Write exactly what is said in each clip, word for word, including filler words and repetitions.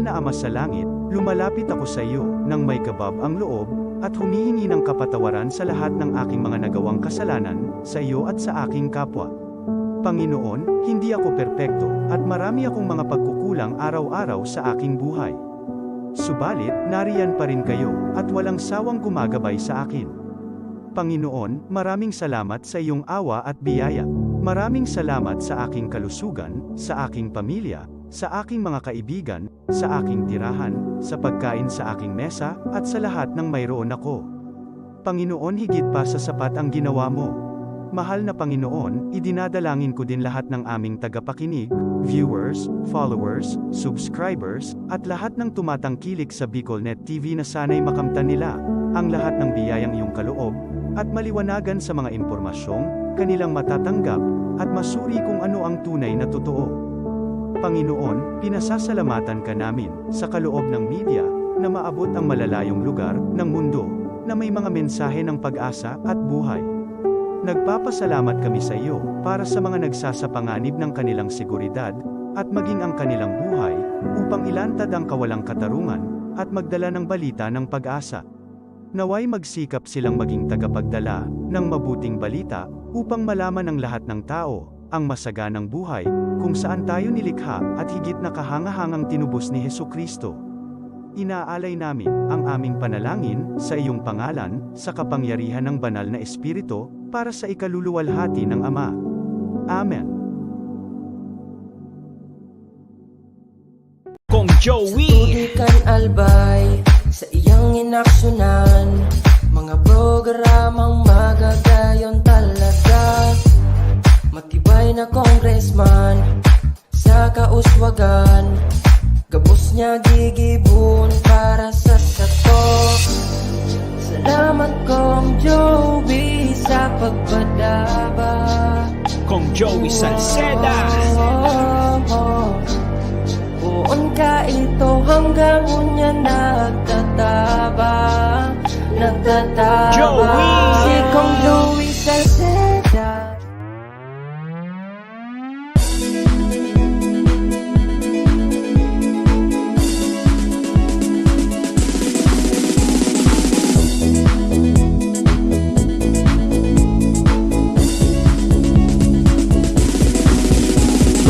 na Ama sa Langit, lumalapit ako sa iyo nang may kabab ang loob at humihingi ng kapatawaran sa lahat ng aking mga nagawang kasalanan sa iyo at sa aking kapwa. Panginoon, hindi ako perpekto at marami akong mga pagkukulang araw-araw sa aking buhay. Subalit, nariyan pa rin kayo at walang sawang gumagabay sa akin. Panginoon, maraming salamat sa iyong awa at biyaya. Maraming salamat sa aking kalusugan, sa aking pamilya, sa aking mga kaibigan, sa aking tirahan, sa pagkain sa aking mesa, at sa lahat ng mayroon ako. Panginoon, higit pa sa sapat ang ginawa mo. Mahal na Panginoon, idinadalangin ko din lahat ng aming tagapakinig, viewers, followers, subscribers, at lahat ng tumatangkilik sa BicolNet T V na sana'y makamtan nila ang lahat ng biyayang iyong kaloob at maliwanagan sa mga impormasyong kanilang matatanggap at masuri kung ano ang tunay na totoo. Panginoon, pinasasalamatan ka namin sa kaloob ng media na maabot ang malalayong lugar ng mundo na may mga mensahe ng pag-asa at buhay. Nagpapasalamat kami sa iyo para sa mga nagsasapanganib ng kanilang seguridad at maging ang kanilang buhay upang ilantad ang kawalang katarungan at magdala ng balita ng pag-asa. Naway magsikap silang maging tagapagdala ng mabuting balita upang malaman ng lahat ng tao ang masaganang buhay kung saan tayo nilikha at higit na kahangahangang tinubos ni Jesu-Cristo. Inaalay namin ang aming panalangin sa iyong pangalan, sa kapangyarihan ng Banal na Espiritu, para sa ikaluluwalhati ng Ama. Amen. Kong Joey. Tubig kan Albay, sa iyang inaksyonan, mga programang magagayon talaga. Matibay na congressman, sa kauswagan, gabos niya gigibon para sa sato. Salamat, Kong Joey, sa pagpadaba. Kong Joey Salceda. Poon ka ito hanggang unya nagtataba, nagtataba. Joey. Si Kong Joey Salceda.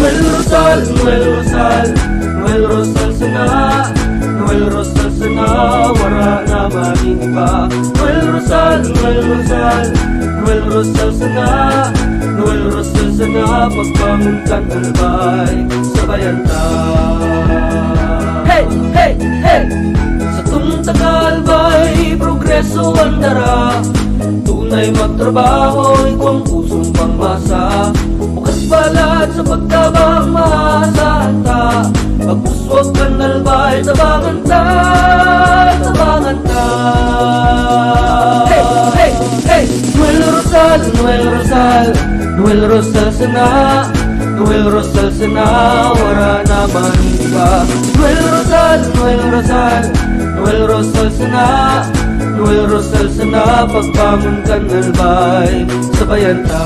Noel Rosal, Noel Rosal, Noel Rosal sana, Noel Rosal sana, wara na magin iba. Noel Rosal, Noel Rosal, Noel Rosal sana, Noel Rosal sana, pagbangon kan Albay, sabayan ta. Hey, hey, hey! Satong taga-Albay, progreso an dara. Tunay magtrabaho, igwang pusong pangmasa. Bukas balat sa pagtabang, maasahan ta. Pag-uswag kan Albay, tabangan ta, tabangan ta. Hey, hey, hey! Noel Rosal, Noel Rosal, Noel Rosal sana, Noel Rosal sana, wara na man iba. Noel Rosal, Noel Rosal, Noel Rosal sana, Noel Rosal sana, pagbangon kan Albay, sabayan ta.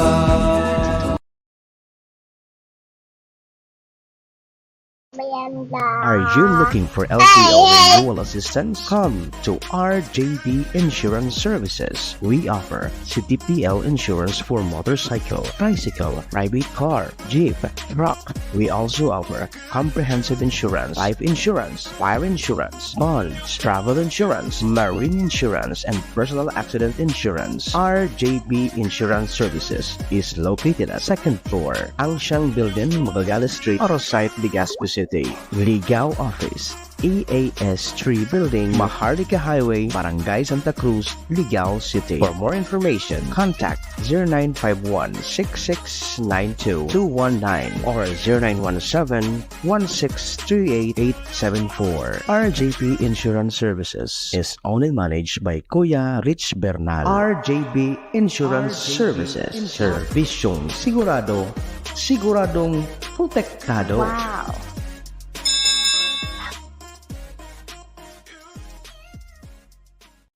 Are you looking for L T O renewal assistance? Come to R J B Insurance Services. We offer C T P L insurance for motorcycle, tricycle, private car, jeep, truck. We also offer comprehensive insurance, life insurance, fire insurance, bonds, travel insurance, marine insurance, and personal accident insurance. R J B Insurance Services is located at second floor, Angsiang Building, Magallanes Street, Arosite, Legazpi City. Ligao Office, E A S three Building, Maharlika Highway, Barangay Santa Cruz, Ligao City. For more information, contact zero nine five one, six six nine two, two one nine or zero nine one seven, one six three eight, eight seven four. R J P Insurance Services is owned and managed by Kuya Rich Bernal. R J P Insurance Services. Serbisyong sigurado, siguradong protektado. Wow!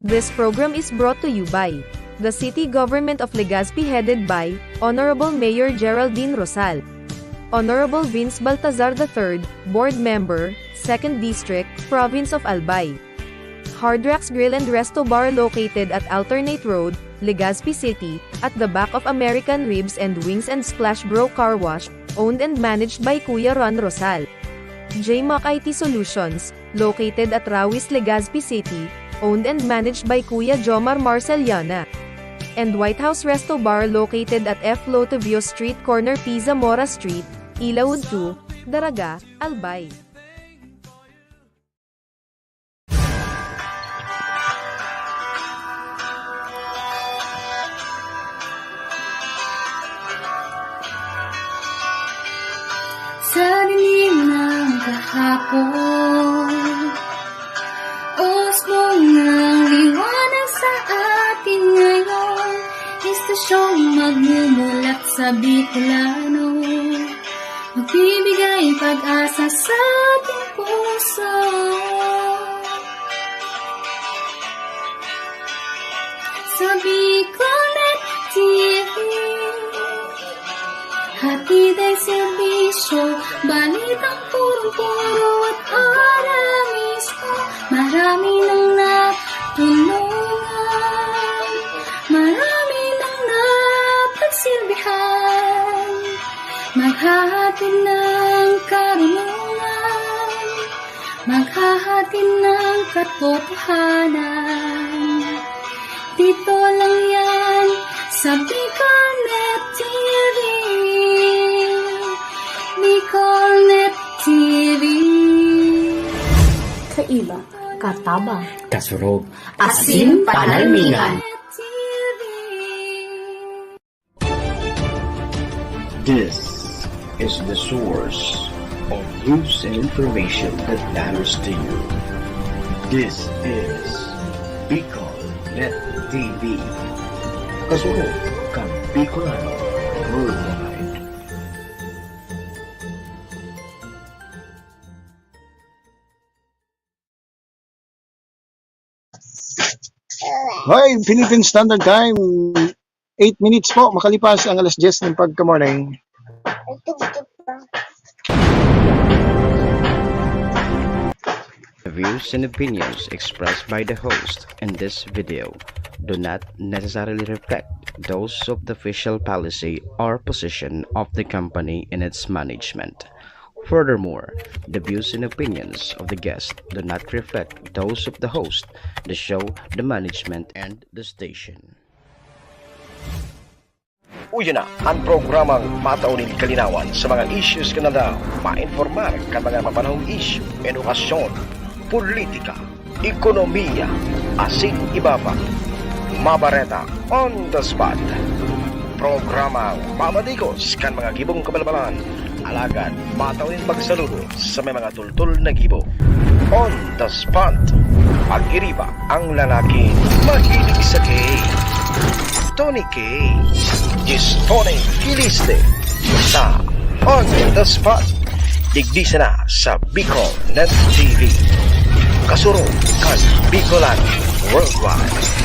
This program is brought to you by the City Government of Legazpi, headed by Honorable Mayor Geraldine Rosal, Honorable Vince Baltazar the third, Board Member, Second District, Province of Albay. Hard Rocks Grill and Resto Bar located at Alternate Road, Legazpi City, at the back of American Ribs and Wings and Splash Bro Car Wash, owned and managed by Kuya Ron Rosal. J Mac I T Solutions, located at Rawis, Legazpi City, owned and managed by Kuya Jomar Marceliana. And White House Resto Bar located at F Lotevio Street, corner P Zamora Street, Ilaud two, Daraga, Albay. Sa dilim ng kahapon, usbong ng liwanag sa atin ngayon, istasyong magmumulat sa Bicolano, magbibigay pag-asa sa ating puso. Sa Bicolnet T V, hatid ay serbisyo, balitang purong-puro at para mismo. Marami nang natulungan, marami nang napagsilbihan, maghahatid ng karunungan, maghahatid ng katotohanan. Dito lang yan sa Bicolnet T V. Bicolnet T V. Kaiba, katabang, kasurog, asin panalmingan. T V. This is the source of news and information that matters to you. This is Bicol Net T V. Kasunod kan Bicolano Worldwide. Hoy, Philippine Standard Time, eight minutes po makalipas ang alas dyes ng pagka-morning. The views and opinions expressed by the host in this video do not necessarily reflect those of the official policy or position of the company and its management. Furthermore, the views and opinions of the guest do not reflect those of the host, the show, the management, and the station. Uya na an programang matao nin kalinawan sa mga issues kan aldaw, mainformar kan mga mapanahong isyu, edukasyon, politika, ekonomiya, asin iba pa. Mabareta on the spot. Programang mamadigos kan mga gibong kabalbalan, alagad matao nin pagsaludo sa may mga tultol na gibo. On the spot. Pag-iriba ang lalaking mahilig sa K. Tony K. Gistone Kiliste. Sa On the Spot. Digdi sana sa Bicol Net T V. Kasurog kan Bicolan Worldwide.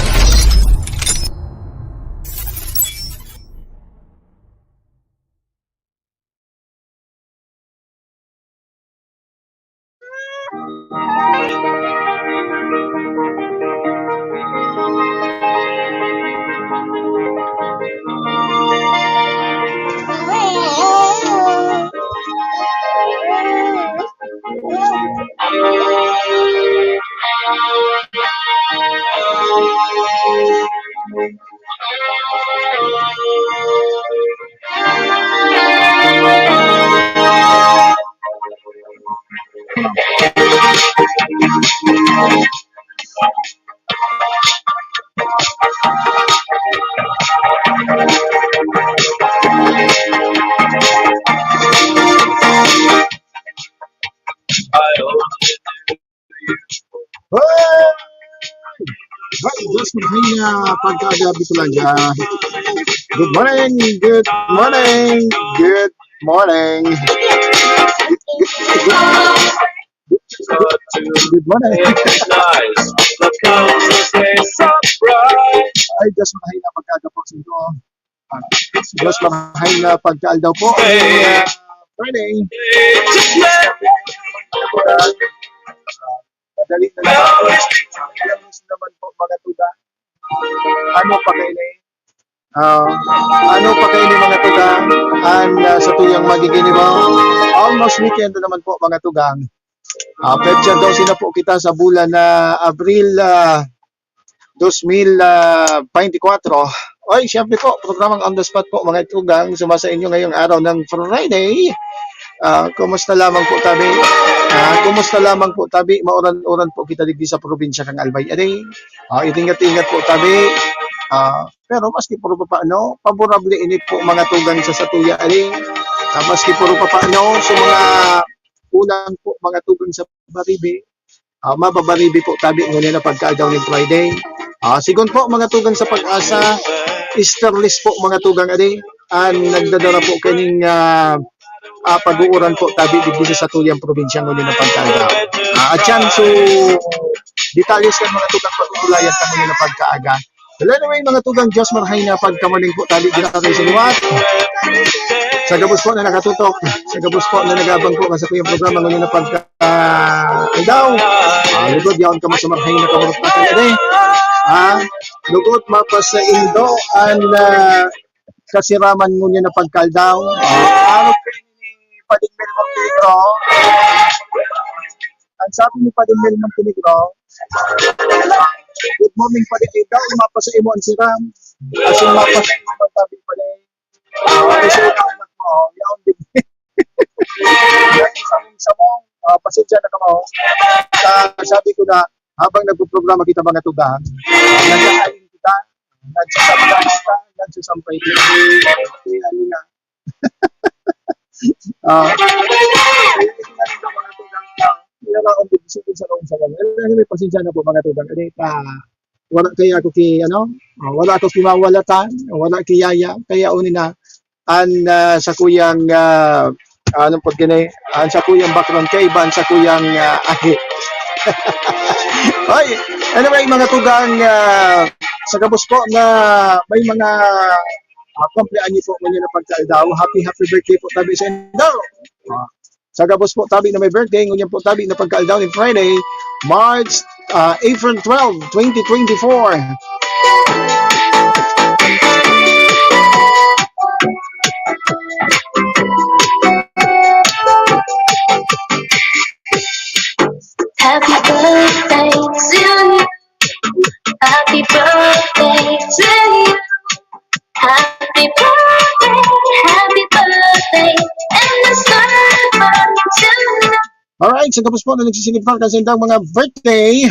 Hoy! Hoy, Diyos, mahay na pagkaaga, Bicolania. Good morning, good morning, good morning. Good, good, good, good morning. Ay, Diyos, mahay na pagkaaga po sa inyo. Diyos, mahay na pagkaaldaw po. Morning. Madali na naman. Biyernes naman po, mga tugang. Ano pa kayo na eh? Ah, ano pa kayo ni mga tugang? Ang ah, sa tuyang magiging iba, almost weekend na naman po, mga tugang. Ah, petsa dose na po kita sa bulan na Abril ah, dos mil ah, baynte kwatro. Oy, siyempre po, programang On the Spot po, mga tugang, sumasa inyo ngayong araw ng Friday. Ah, kumusta lamang po tabi? Ah, kumusta lamang po tabi? Mauran-uran po kita digdi sa probinsya kang Albay. Ade, ah, itingat-ingat po tabi. Ah, pero maski puro pa paano, paborable ini po mga tugang sa satuya. Ade, ah, maski puro pa paano, sa mga kulang po mga tugang sa Baribe, ah, mababaribe po tabi ngunyan na pagkaaldaw ning Friday. Ah, sigon po mga tugang sa Pag-asa, Easterlies po mga tugang adi, an nagdadara po kaning ah, ah, pag-uuran po tabi digdi sa satuyang probinsya ngunyan na pagkaaldaw. Ah, at yan, so, detalles kan mga tugang pag-ulayan ta ngunyan na pagkaaga. Well, anyway, mga tugang, Diyos marhay na pagkamaling po tabi dyan sa kay Sinuwat. Sa gabos po na nakatutok, sa gabos po na nagabang po sa tuyang programa ngunyan na pagka ah, daw. Ah, lugod, yaon kamo sa marhay na kamurot na kaya, eh. Ah, lugod, mapasaindo, an ah, kasiraman ngunyan na pagkaaldaw. Ah, ano po ni Pading Mel Montenegro? Ang sabi ni Pading Mel Montenegro, "Good morning, Pading Mel. Daw, mapasa imo ang siram." As in, mapasa imo ang sabi pa rin. Ah, okay, so, oh, yaon din. Dahil sa mga samong, ah, pasensya na kamo. Sa, sabi ko na, habang nagpo-programa kita mga tugang, nag-aaling kita, nagsasampay kita, nagsasampay kita. Kaya, ano nga. Ah, kaya, ano nga, mga tugang, ah, kailangan akong bibisitin sa mga samong. Anyway, pasensya na po, mga tugang. Ano, ah, wala kaya ako ki, ano, ah, wala ako kimawalatan, wala kiyaya, kaya uni na, an ah, sakuyang ah, anong pagkini, an sakuyang background kaiba an sakuyang ah, ahi. Hoy, anyway, mga tugang, ah, sa gabos po na may mga ah, kumpleanyo po ngunyan na pagkaaldaw, happy, happy birthday po tabi sa inyo. Ah, sa gabos po tabi na may birthday, ngunyan po tabi na pagkaaldaw ni Friday, March, ah, April twelve, twenty twenty-four. Happy birthday to you. Happy birthday to you. Happy birthday, happy birthday, and the sun to you. Alright, sa gabos po na nagsiselebrate kan saindang mga birthday.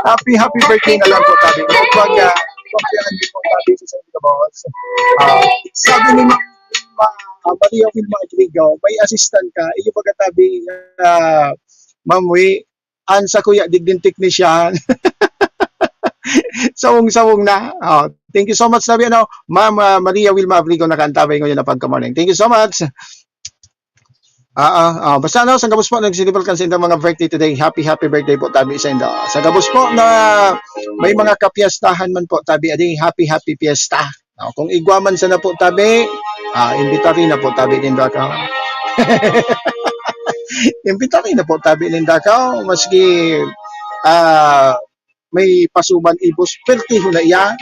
Happy, happy birthday na lang po tabi. Pag, ah, pagkailangan niyo po tabi sa saindang gabos. Ah, sabi ni Ma, Ma, ah, Maria Wilma Adrigo, may assistant ka, iyo baga tabi, ah, Ma'am Wi, an sakuya digding technician. Sawong-sawong na. Oh, thank you so much, sabi ano, Ma'am ah, Maria Wilma Abrigo, nakaantabay ngayon na pagka-morning. Thank you so much. Ah, ah, ah, basta ano, sa gabos po, nagsilibal kan sa indang mga birthday today. Happy, happy birthday po, tabi sa indo. Sa gabos po na may mga kapiyastahan man po, tabi, adi, happy, happy fiesta. Ah, kung igwa man sana po, tabi, ah, imbitari na po, tabi, ninda ka. Imbitari na po, tabi, ninda ka. Maski, ah, may pasuman ibos, pertiho na iya.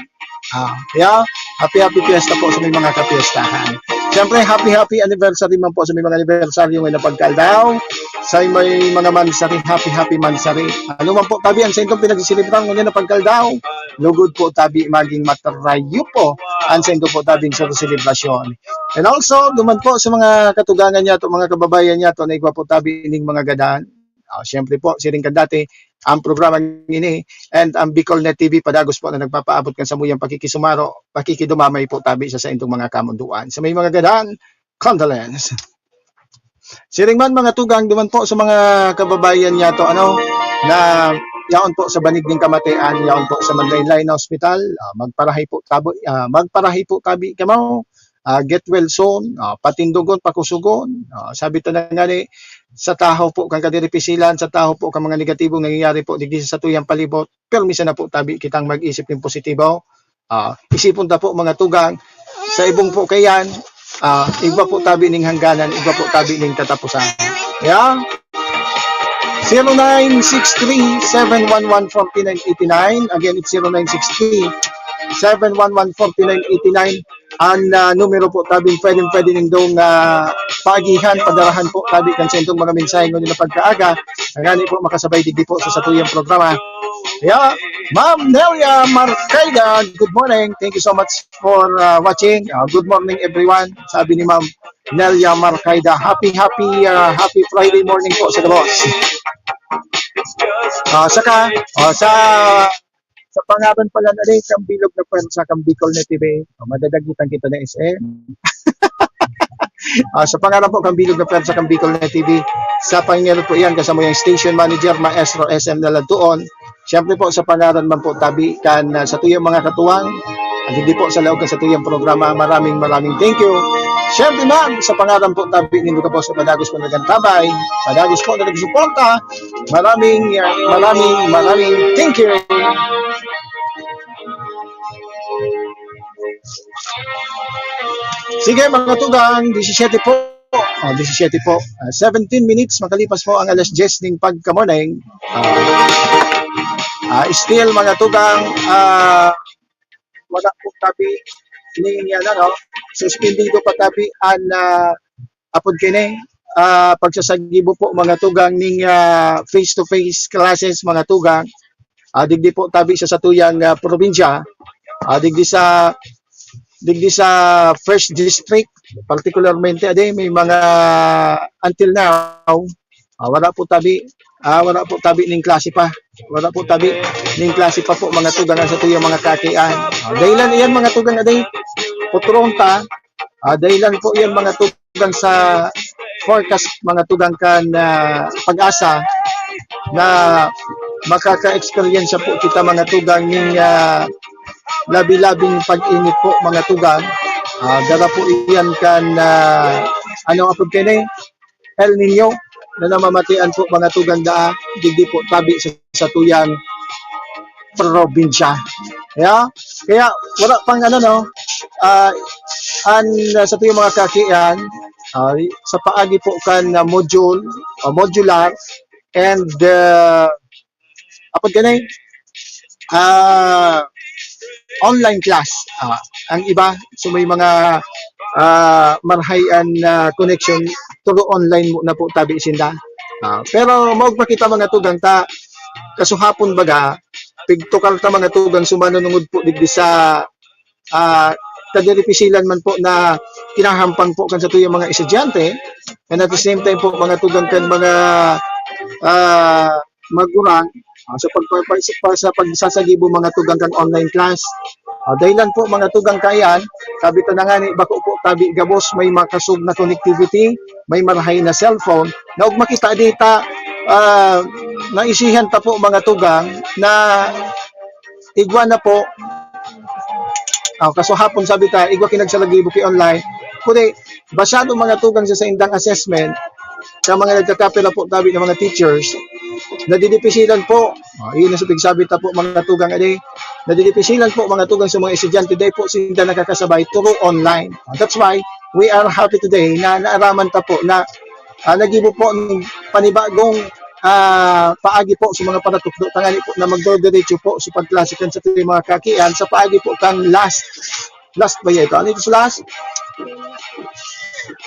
Ah, kaya, happy, happy fiesta po sa may mga kapiestahan. Siyempre, happy, happy anniversary man po sa may mga anibersaryo ngayon na pagkaaldaw. Sa may mga mansari, happy, happy mansari. Ano man po, tabi, ang sa itong pinagsisilibran ngayon na pagkaaldaw. Lugod po, tabi, maging matarayo po ang sa itong po, tabi, sa selebrasyon. And also, duman po sa mga katugangan niya to, mga kababayan niya to, na igwa po, tabi, ining mga gadan. Ah, siyempre po, siring kan dati, ang programa ini and ang Bicol Net T V padagos po na nagpapaabot kan samuyang pakikisumaro, pakikidumamay po tabi sa saindong mga kamunduan. Sa may mga gadan, condolence. Siring man mga tugang duman po sa mga kababayan niya to ano na yaon po sa banig ning kamatian, yaon po sa Manlaylay na ospital, ah, magparahay po tabi, ah, magparahay po tabi kamo. Ah, get well soon, ah, patindogon, pakusugon. Ah, sabi ta na nga ni, sa tahaw po kan kadiri pisilan, sa tahaw po kan mga negatibong nangyayari po digdi sa satuyang palibot, permi sana po tabi kitang mag-isip nin positibo. Ah, isipon ta po mga tugang, sa ibong po kayan, Ah, igwa po tabi ning hangganan, igwa po tabi ning katapusan. Yeah? Zero nine six three, seven one one, forty-nine eighty-nine. Again, it's zero nine six three, seven one one, forty-nine eighty-nine. An, ah, numero po tabi pwedeng-pwede nindong, ah, paagihan, padarahan po tabi kan sentong mga mensahe ngunyan na pagkaaga. Ngani po makasabay digdi po sa satuyang programa. Yeah, Ma'am Nelia Marcaida, good morning. Thank you so much for, ah, watching. Ah, good morning, everyone. Sabi ni Ma'am Nelia Marcaida, happy, happy, ah, happy Friday morning po sa gabos. Ah, saka, ah, sa, sa pangaran pala na rin, kang Bilog na Pwersa, kang Bicol na T V, ah, madadagitan kita na S M. Ah, sa pangaran po, kang Bilog na Pwersa, kang Bicol na T V, sa pangyarap po yan, kasama yung station manager, Maestro S M Nalantuon. Siyempre po, sa pangaran man po, tabi kan, ah, satuyang mga katuwang, at hindi po sa laog kan satuyang programa, maraming, maraming thank you. Siyempre man, sa pangaran po, tabi nindo ka po sa padagos po nagkantabay, padagos po nagsuporta, maraming, ah, maraming, maraming thank you. Sige, mga tugang, disisiyete po. Oh, disisiyete po. Ah, seventeen minutes makalipas po ang alas diyes ning pagka-morning. Ah, ah, still, mga tugang, ah, wala po tabi ning, ano, no? Suspendido pa tabi an, ah, apod kini, ah, pagsasagibo po, mga tugang, ning, ah, face-to-face classes, mga tugang. Ah, digdi po tabi sa satuyang, ah, probinsya, ah, digdi sa, digdi sa First District, particularmente, ade, may mga, until now, ah, wala po tabi, ah, wala po tabi ning klase pa. Wala po tabi ning klase pa po, mga tugang, sa tuyang mga kakian. Ah, dahilan iyan, mga tugang, ade, putron ta, ah, dahilan po iyan, mga tugang, sa forecast, mga tugang, kan, ah, PAGASA na makaka-experience po kita, mga tugang, ning, ah, labi-labing pag-init po, mga tugang. Ah, dara po iyan kan, ah, ano apod kini? El Nino na namamatian po, mga tugang, daa, digdi po tabi sa, sa tuyang probinsya. Kaya, kaya wala pang, ano, no, ah, an, ah, sa tuyang mga kakian, ah, sa paagi po kan, ah, module, ah, modular, and, ah, apod kani, ah, online class. Ah, ang iba, so may mga, ah, marhay an, ah, connection, through online mo na po tabi sinda. Ah, pero maog pa kita, mga tugang, ta kasuhapon baga, pigtukal ta, mga tugang, sumanunungod po digdi sa, ah, kadiripiselan man po na kinahampang po kan satuyang mga estudyante, and at the same time po, mga tugang, kan mga, ah, magurang, ah, sa pagpa-, pa-, sa pagsasagibo, mga tugang, kan online class. Ah, dahilan po, mga tugang, kaiyan, sabi ta na ngani, bako po tabi gabos may makasog na connectivity, may marahay na cellphone, na ugma kita dita, ah, naisihan ta po, mga tugang, na igwa na po, ah, kasuhapon sabi ta, igwa kinagsalagibo ki online. Kundi, basado, mga tugang, sa saindang assessment, sa mga nagkakapira po tabi ng mga teachers, nadidipisilan po. Ah, iyon ang sa pigsabi ta po, mga tugang, adi, nadidipisilan po, mga tugang, sa mga estudyante, dahil po sinda nakakasabay through online. Ah, that's why we are happy today na naaraman ta po na, ah, nagibo po ng panibagong, ah, paagi po sa mga panatukdo. Tangani po na magdodiretso po sa pagklase kan sa mga kakian sa paagi po kang last, last ba ito? Ano ito sa last?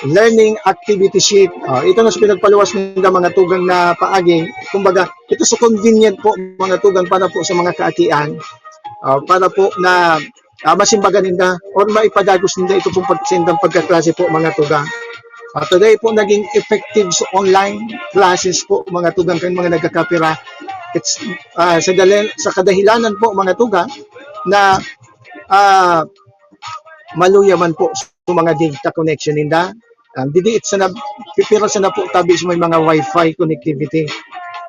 Learning activity sheet. Ah, ito na sa pinagpaluwas ng mga tugang na paagi. Kumbaga, ito sa convenient po, mga tugang, para po sa mga kaakian. Ah, para po na, ah, masimbagan ninda or maipadagos ninda ito pong pag-, sindang pagkaklase po, mga tugang. Ah, today po, naging effective sa online classes po, mga tugang, kan mga nagkakapira. It's, ah, sa dalen-, sa kadahilanan po, mga tugang, na, ah, maluya man po sa mga data connection ninda. Ang didiit sana, pipira sana po tabi sa may mga wifi connectivity.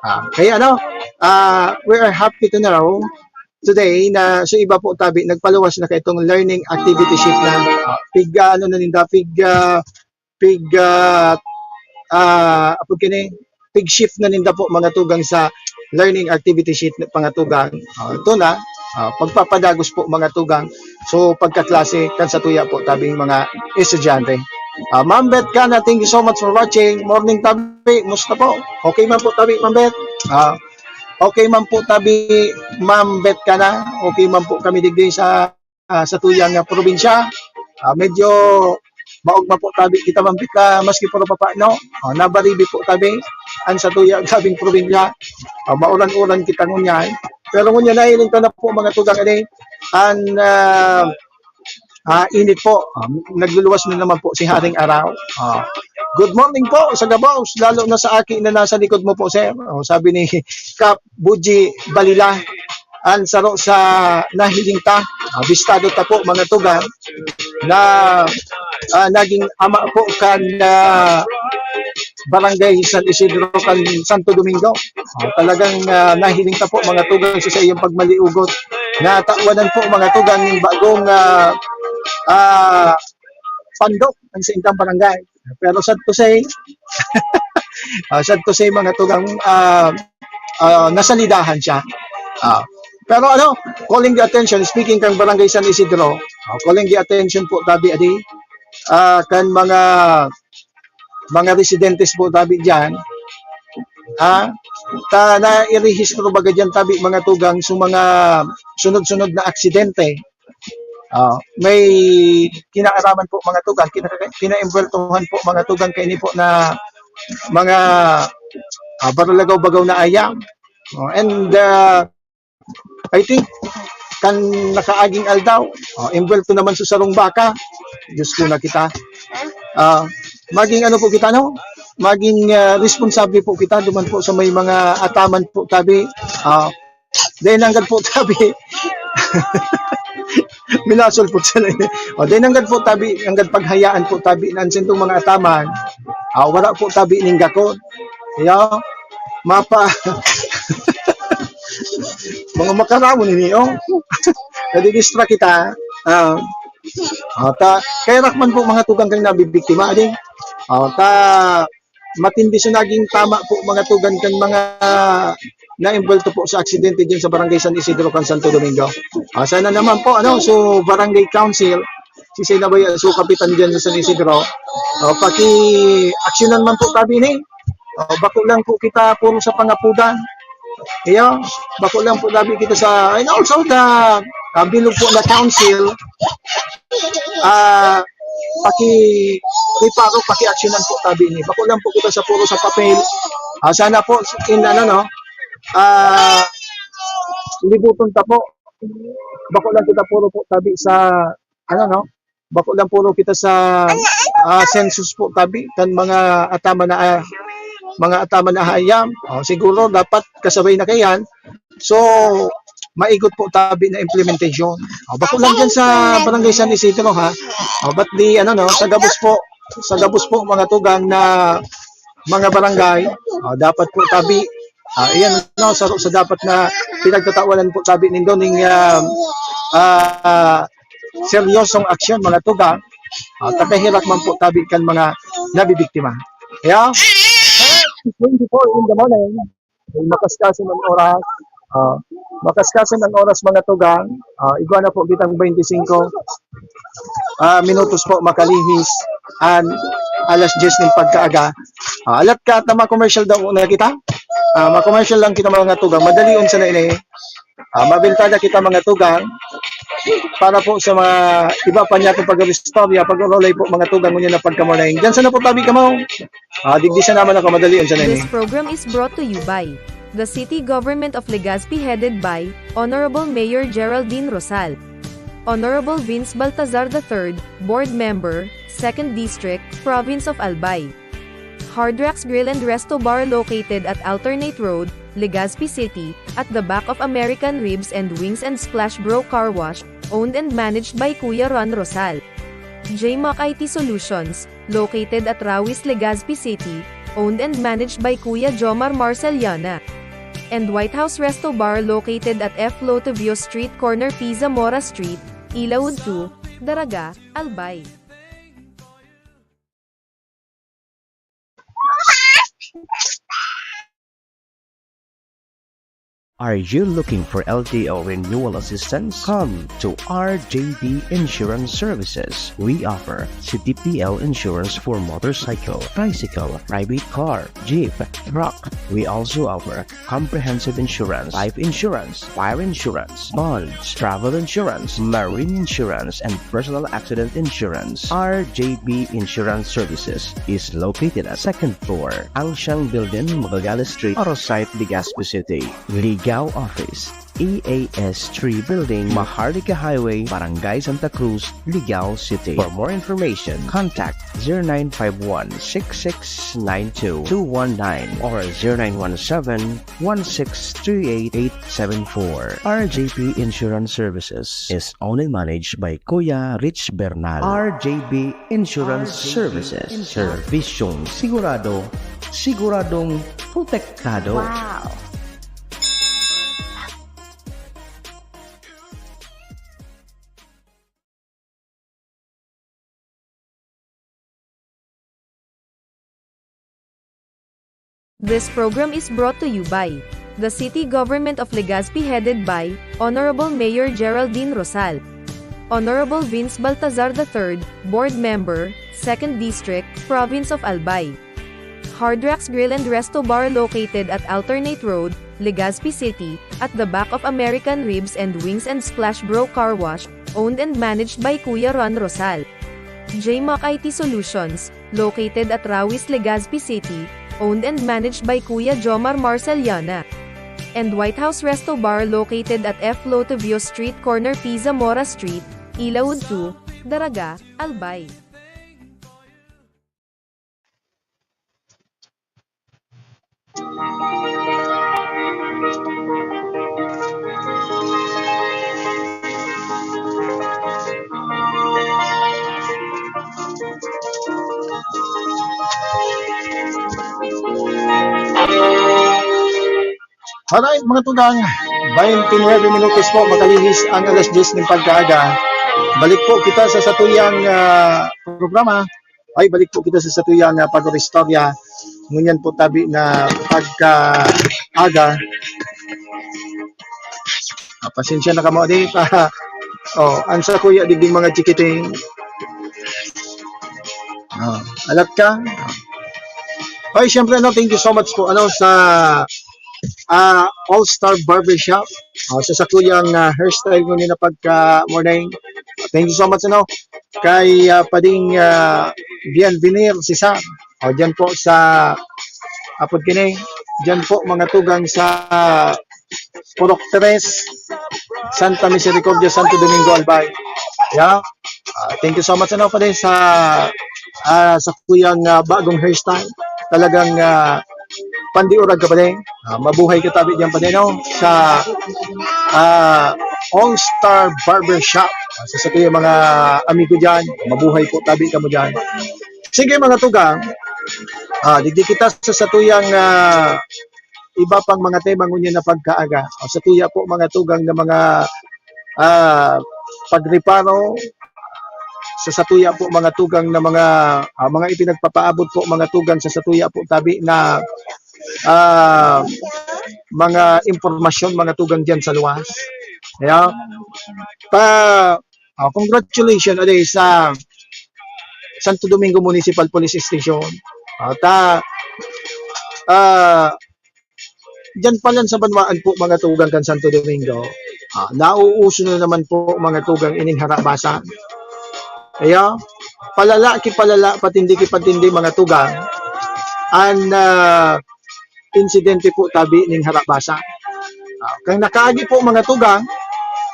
Ah, kaya ano, ah, we are happy to know today na sa iba po tabi, nagpaluwas na kaitong learning activity sheet na, ah, pig, ah, ano na ninda, pig, ah, pig, ah, ah, apod kini, pig-shift na ninda po, mga tugang, sa learning activity sheet, mga tugang. Ah, ito na, ah, pagpapadagos po, mga tugang. So, pagkaklase kan satuya po tabing mga estudyante. Ah, Ma'am Beth Cana, thank you so much for watching. Morning, tabi. Musta po? Okay man po, tabi, Ma'am Beth? Ah, okay man po, tabi, Ma'am Beth Cana. Okay man po kami digdi sa, ah, sa tuyang, ah, probinsya. Ah, medyo maugma po tabi kita, Ma'am Beth, ah, maski puro papa, no? Ah, nabaribi po tabi an sa tuyang tabing probinsya. Ah, mauran-uran kita ngunyan. Pero ngunyan, nahiling ta na po, mga tugang, ani, an, ah, ah, init po. Ah, nagluluwas na naman po si Haring Araw. Ah, good morning po sa gabos, lalo na sa aki na nasa likod mo po, sir. Oh, sabi ni Kap Buji Balila, an saro sa nahiling ta, ah, bistado ta po, mga tugang, na, ah, naging ama po kan, ah, Barangay San Isidro kan Santo Domingo. Ah, talagang, ah, nahiling ta po, mga tugang, sa, sa iyong pagmaliugot. Natawanan po, mga tugang, yung bagong, ah, ah, pandok ang sa indang barangay. Pero sad to say, ah, sad to say, mga tugang, ah, ah, nasalidahan siya. Ah, pero ano, calling the attention, speaking kang Barangay San Isidro, ah, calling the attention po tabi, adi, ah, kan mga, mga residentes po tabi diyan, ah, ta nairehistro baga diyan tabi, mga tugang, sa mga sunod-sunod na aksidente. Ah, may kinaaraman po, mga tugang, kina-, kinaembweltohan po, mga tugang, kaini po na mga, ah, baralagaw-bagaw na ayam. Oh, and, ah, I think, kan nakaaging aldaw, oh, embwelto naman sa sarong baka. Diyos ko na kita. Ah, maging ano po kita, no? Maging, ah, responsable po kita duman po sa may mga ataman po tabi. Ah, dahil nanggad po tabi. Minasol po sila. O, dahil nanggad po tabi, nanggad paghayaan po tabi na an sintong mga ataman, ah, wala po tabi ning gakod. Yo, mapa, mga makaramon ini, oh. Nadidistra kita. Ah, ah, ta, kaya rakman po, mga tugang, kang nabibiktima, adi. Ah, ta, matindi sa naging tama po, mga tugang, kan mga naembwelto po sa aksidente diyan sa Barangay San Isidro kan Santo Domingo. Ah, sana naman po, ano, so Barangay Council, si Senabay, so kapitan diyan sa San Isidro, ah, paki-aksyonan man po tabi ni. Ah, bako lang po kita puro sa pangapudan. Iyo, bako lang po tabi kita sa, and also the, ah, bilog po na council, ah, paki-, paki-, paki-aksyonan po tabi ni. Bako lang po kita sa puro sa papel. Ah, sana po, in ano, no? Ah, libuton ta po. Bako lang kita puro po tabi sa, ano, no? Bako lang puro kita sa, ah, census po tabi kan mga ataman na, ah, mga ataman na hayam. Oh, siguro dapat kasabay na kaiyan. So, maigot po tabi na implementation. Oh, bako lang dyan sa Barangay San Isidro, ha? Oh, but di, ano, no, sa gabos po, sa gabos po, mga tugang na mga barangay, oh, dapat po tabi. Ah, iyan, no, sa, sa dapat na pinagtatawanan po tabi nindo ning, ah, ah, seryosong aksyon, mga tugang. Ah, takahirak man po tabi kan mga nabibiktima. Yeah? Twenty-four in the morning. Makaskasin ang oras. Ah, makaskasin ang oras, mga tugang. Ah, igwa na po kitang twenty-five, ah, minutos po makalihis an alas diyes nin pagkaaga. Ah, alat ka, tama, commercial daw na kita. Ah, ma-commercial lang kita, mga tugang. Madalion sana ini. Ah, mabintada kita, mga tugang. Para po sa mga iba pa niya itong pag-istorya, pag-urulay po, mga tugang, ngunyan na pagkamorning. Diyan sana po tabi kamo. Ah, digdi sa naman ako, madalion sana ini. This program is brought to you by the City Government of Legazpi, headed by Honorable Mayor Geraldine Rosal. Honorable Vince Baltazar the third, Board Member, Second District, Province of Albay. Hard Rocks Grill and Resto Bar, located at Alternate Road, Legazpi City, at the back of American Ribs and Wings and Splash Bro Car Wash, owned and managed by Kuya Ron Rosal. J Mac I T Solutions, located at Rawis, Legazpi City, owned and managed by Kuya Jomar Marceliana. And White House Resto Bar, located at F Lotovio Street, corner P Zamora Street, Ilaud two, Daraga, Albay. Are you looking for L T O renewal assistance? Come to R J B Insurance Services. We offer C T P L insurance for motorcycle, tricycle, private car, jeep, truck. We also offer comprehensive insurance, life insurance, fire insurance, bonds, travel insurance, marine insurance, and personal accident insurance. R J B Insurance Services is located at second floor, Angsiang Building, Magallanes Street, Arosite, Legazpi City. Ligao Office, E A S three Building, Maharlika Highway, Barangay Santa Cruz, Ligao City. For more information, contact zero nine five one, six six nine two, two one nine or zero nine one seven, one six three eight, eight seven four. R J P Insurance Services is owned and managed by Kuya Rich Bernal. R J B Insurance Services. Serbisyong sigurado, siguradong protektado. Wow! This program is brought to you by the City Government of Legazpi, headed by Honorable Mayor Geraldine Rosal, Honorable Vince Baltazar the third, Board Member, Second District, Province of Albay. Hard Rocks Grill and Resto Bar, located at Alternate Road, Legazpi City, at the back of American Ribs and Wings and Splash Bro Car Wash, owned and managed by Kuya Ron Rosal. J Mac I T Solutions, located at Rawis, Legazpi City, owned and managed by Kuya Jomar Marceliana. And White House Resto Bar, located at F Lotovio Street, corner P Zamora Street, Ilawod two, Daraga, Albay. Alright, mga tugang, twenty-nine minutos po, makalihis ang alas diyes nin pagkaaga. Balik po kita sa satuyang, ah, programa. Ay, balik po kita sa satuyang, ah, pag-istorya. Ngunyan po tabi na pagkaaga. Ah, pasensya na kamo, di pa. Oh, ang sakuya, digding mga chikiting. Oh, alat ka? Ay, siyempre, ano, thank you so much po, ano, sa, ah, All Star Barbershop. Oh, sa sakuyang, ah, hairstyle mo nila pagka morning. Thank you so much, ano, kay, ah, Pading, ah, Bienvenir Cesar. Oh, dyan po sa, apod kini, dyan po, mga tugang, sa Purok Tres, Santa Misericordia, Santo Domingo, Albay. Yeah. Ah, thank you so much, ano, pare, sa, ah, sa kuyang, ah, bagong hairstyle. Talagang, ah, pandiurag ka, pare. Ah, mabuhay ka tabi diyan, pare, no? Sa, ah, All Star Barbershop. Ah, sa, sa kuyang mga amigo diyan, mabuhay po tabi kamo diyan. Sige, mga tugang. Ah, digdi kita sa satuyang, ah, iba pang mga tema ngunyan na pagkaaga. O, sa tuya po, mga tugang, na mga, ah, pagreparo, sa, sa tuya po, mga tugang, na mga, ah, mga ipinagpapaabot po, mga tugang, sa, sa tuya po, tabi na, ah, mga impormasyon, mga tugang, diyan sa luwas. Kaya, pa, ah, congratulations, ade, sa Santo Domingo Municipal Police Station. Ah, ta, ah, diyan pa lang sa banwaan po, mga tugang, kan Santo Domingo, ah, nauuso na naman po, mga tugang, ining harabasan. Kaya, palala ki palala, patindi ki patindi, mga tugang, an, ah, insidente po tabi ning harabasan. Ah, kan nakaagi po, mga tugang,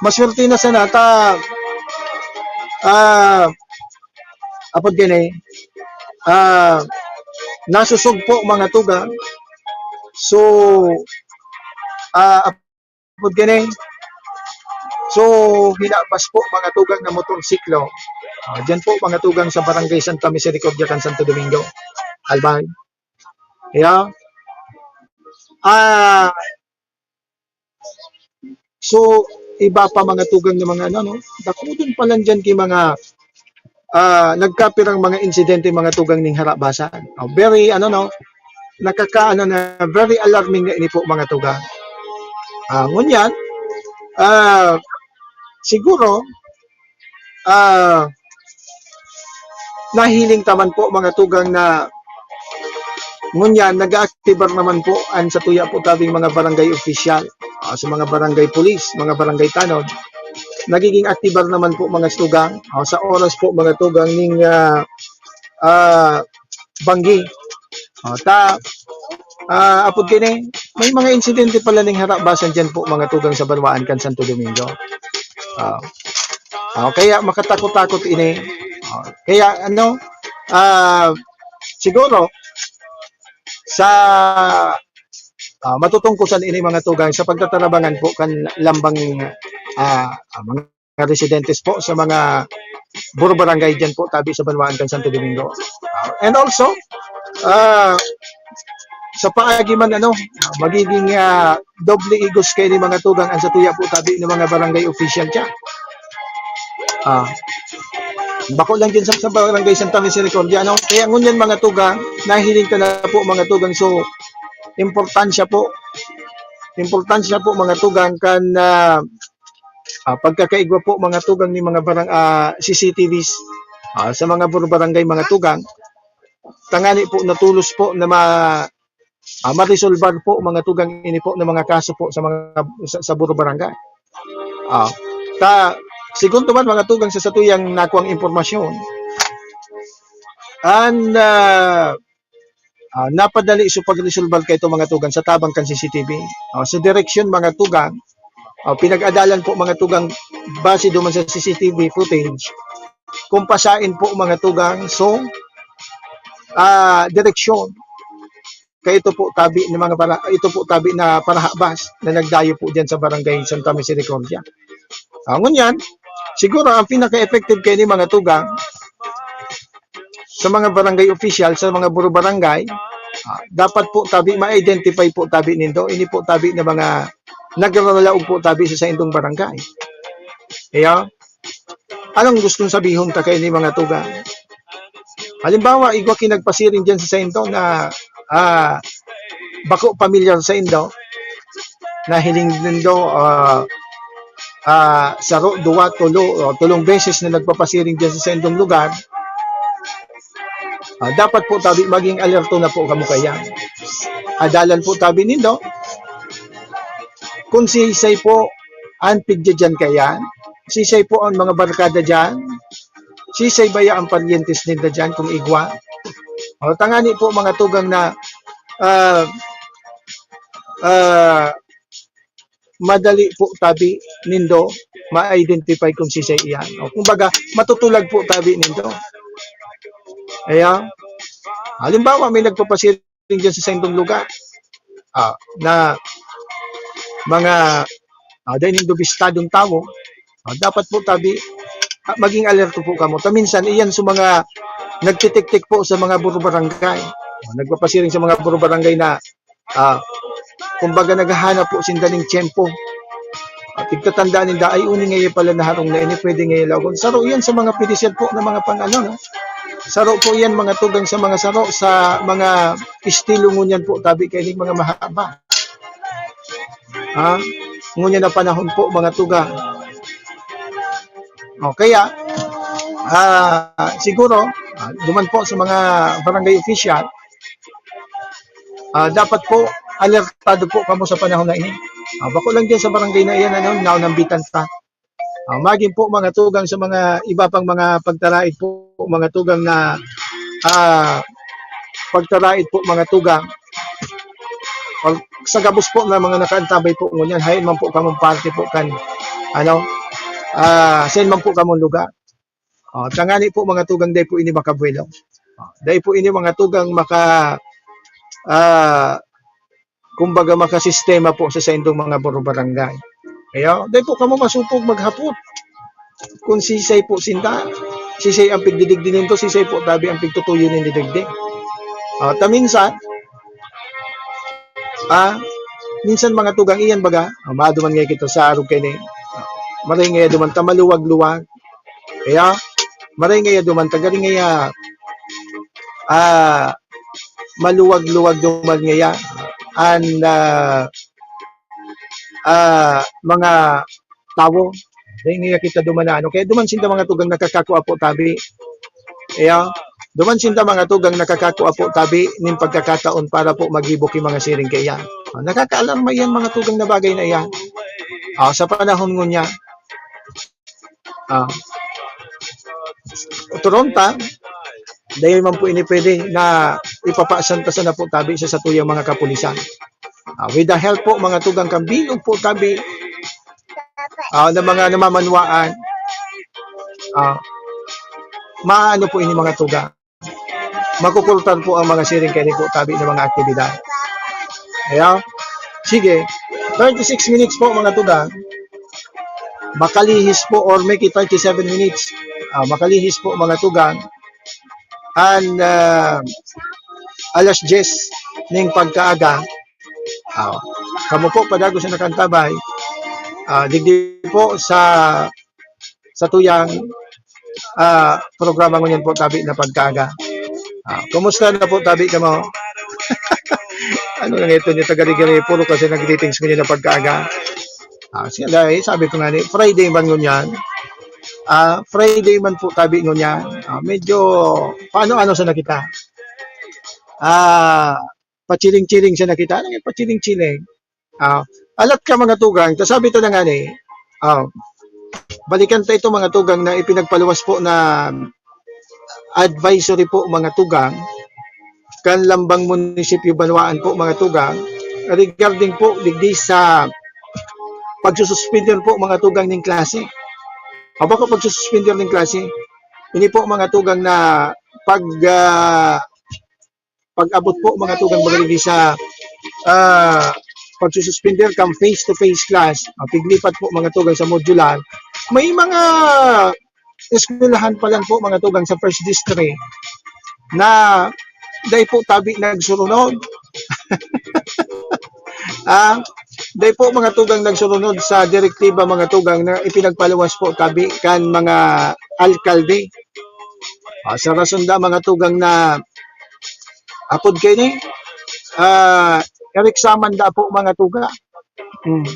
maswerte na sana ta, ah, apod gani, ah, nasusog po, mga tugang. So, ah, apod gani, so, hinabas po, mga tugang, na motorsiklo. Ah, diyan po, mga tugang, sa Barangay Santa Misericordia kan Santo Domingo, Albay. Yeah. Ah, so, iba pa, mga tugang, na mga ano, no? Dakudon pa lang diyan ki mga, ah, nagkapirang mga insidente, mga tugang, ning harabasan. Oh, very, ano, no? Nakaka-, ano na, very alarming na ini po, mga tugang. Ah, ngunyan, ah, siguro, ah, nahiling ta man po, mga tugang, na ngunyan nag-aaktibar naman po an satuya po tabing mga barangay official, ah, sa mga barangay police, mga barangay tanod. Nagiging aktibar naman po, mga tugang, ah, sa oras po, mga tugang, ning, ah, ah, banggi. Ah, ta, ah, apod kini, may mga insidente pala ning harabasan diyan po, mga tugang, sa banwaan kan Santo Domingo. Ah, ah, kaya makatakot-takot ini. Ah, kaya ano, ah, siguro sa, ah, matutungkosan ini, mga tugang, sa pagtatarabangan po kan lambang, ah, ah, mga residentes po sa mga buro barangay diyan po tabi sa banwaan kan Santo Domingo. Ah, and also, ah, sa paagi man, ano, magiging, ah, doble igos kay ni, mga tugang, ang satuya po tabi ng mga barangay official diyan. Ah, bako lang din sa, sa barangay Santa Misericordia, ano? Kaya ngunyan, mga tugang, nahiling ka na po, mga tugang. So, importansya po, importansya po, mga tugang, kan, ah, ah, pagkakaigwa po, mga tugang, ni mga barang-, ah, C C T Vs, ah, sa mga bur-, barangay, mga tugang, tangani po na tulos po na ma-, ah, maresolbar po, mga tugang, ini po na mga kaso po sa mga, sa, sa buro barangay. Ah, ta, segundo man, mga tugang, sa satuyang nakuang impormasyon, an, ah, ah, napadali sa pagresolbar kay ito, mga tugang, sa tabang kan C C T V. Ah, sa direksyon, mga tugang, ah, pinag-adalan po, mga tugang, base duman sa C C T V footage, kung pasain po, mga tugang, so, ah, direksyon. Kaya ito po tabi ng mga para, ito po tabi na parahabas na nagdayo po diyan sa barangay Santa Misericordia. Ah, ngunyan, siguro ang pinaka-effective kay ni, mga tugang, sa mga barangay official, sa mga buro barangay, ah, dapat po tabi ma-identify po tabi nindo. Ini po tabi na mga nagraralaog po tabi sa saindong barangay. Kaya, anong gustong sabihon ta kay ni, mga tugang? Halimbawa, igwa ki nagpasiring diyan sa saindo na, ah, bako pamilyar saindo, nahiling nindo, ah, ah, saro, duwa, tolo, o tolong beses na nagpapasiring diyan sa saindong lugar, ah, dapat po tabi maging alerto na po kamo kaya. Adalan po tabi nindo kung sisay po an pigdya diyan kaiyan, sisay po an mga barkada diyan, sisay baya an paryentes ninda diyan kung igwa. O, tangani po, mga tugang, na, ah, ah, madali po tabi nindo ma-identify kung sisay iyan. O, kumbaga, matutulag po tabi nindo. Ayan. Halimbawa, may nagpapasiring diyan sa saindong lugar, ah, na mga, ah, dai nindo bistadong tawo, ah, dapat po tabi, ah, maging alerto po kamo. Ta minsan, iyan sa mga nagtitiktik po sa mga buro barangay. Ah, nagpapasiring sa mga buro barangay na, ah, kumbaga, naghahanap po sinda ning tiyempo. At pigtatandaan ninda, "Ay, uni ngaya pala na harong na ini, pwede ngaya lagon." Saro iyan sa mga pedicel po na mga pang-ano, no? Saro po iyan, mga tugang, sa mga saro, sa mga estilo ngunyan po, tabi kaining mga mahaba. Ha? Ngunyan na panahon po, mga tugang. O, kaya, ah, siguro, ah, duman po sa mga barangay official, ah, dapat po alertado po kamo sa panahon na ini. Ah, bako lang diyan sa barangay na iyan, ano, naunambitan ta. Ah, magin po, mga tugang, sa mga iba pang mga pagtaraid po, mga tugang, na, ah, pagtaraid po, mga tugang. Or sa gabos po na mga nakaantabay po ngunyan, hain man po kamong parte po kan, ano, ah, sain man po kamong lugar. Ah, tangani po, mga tugang, dai po ini makabuelo. Ah, dai po ini, mga tugang, maka-, ah, kumbaga, makasistema po sa saindong mga buro barangay. Kaya, dai po kamo masupog maghapot kung sisay po sinda, sisay ang pigdidigdi ninto, sisay po tabi ang pigtutuyo nin didigdi. Ah, ta minsan, ah, minsan, mga tugang, iyan baga, ah, maduman nga kita sa arog kay ni, maray nga duman ta maluwag-luwag. Kaya, maray nga duman ta, gari nga, ah, maluwag-luwag duman ngaya an, ah, ah, mga tawo. Dai niya kita duman na ano. Kaya duman sinda mga tugang nakakakua po tabi. Kaya, duman sinda mga tugang nakakakua po tabi nin pagkakataon para po maggibo ki mga siring kaiyan. Ah, nakakaalarma iyan mga tugang na bagay na iyan. Ah, sa panahon ngunyan, ah, turonta, dai man po ini pwede na ipapasan ta sana po tabi sa satuyang mga kapulisan. Ah, with the help po, mga tugang, kan bilog po tabi, ah, ng mga namamanwaan, ah, maano po ini, mga tugang. Makukultar po ang mga siring kaini po tabi ng mga aktibidad. Kaya, sige, thirty-six minutes po, mga tugang. Makalihis po or make it thirty-seven minutes. Ah, makalihis po, mga tugang. And, ah, alas diyes ning pagkaaga, ah, kamo po padagos na nakantabay, ah, digdi po sa, sa tuyang, ah, programa ngunyan po tabi na pagkaaga. Ah, kumusta na po tabi kamo? Ano na nga ito niya, taga-Rigari, puro kasi nag-greetings ngunyan na pagkaaga. Ah, siya dahil, sabi ko nga ni, Friday man ngunyan. Ah, Friday man po tabi ngunyan. Ah, medyo, paano-ano sa nakita? Ah, pachiring-chiring sa nakita. Ano yung pachiring-chiring? Ah, alat ka mga tugang, ta sabi ta na nga ni, ah, balikan ta ito mga tugang na ipinagpaluwas po na advisory po mga tugang, kan lambang munisipyo banwaan po mga tugang, regarding po digdi sa pagsususpender po mga tugang ning klase. Aba ko pagsususpender ning klase, ini po mga tugang na pag, ah, pag-abot po mga tugang baga digdi sa, ah, pagsususpender kan face-to-face class, ah, piglipat po mga tugang sa modular, may mga eskwelahan pa lang po mga tugang sa first district na dai po tabi nagsurunod. Ah, dai po mga tugang nagsurunod sa direktiba mga tugang na ipinagpaluwas po tabi kan mga alkalde. Ah, sa rason da mga tugang na apod kaini, ah, ereksaman da po mga tugang. Hmm.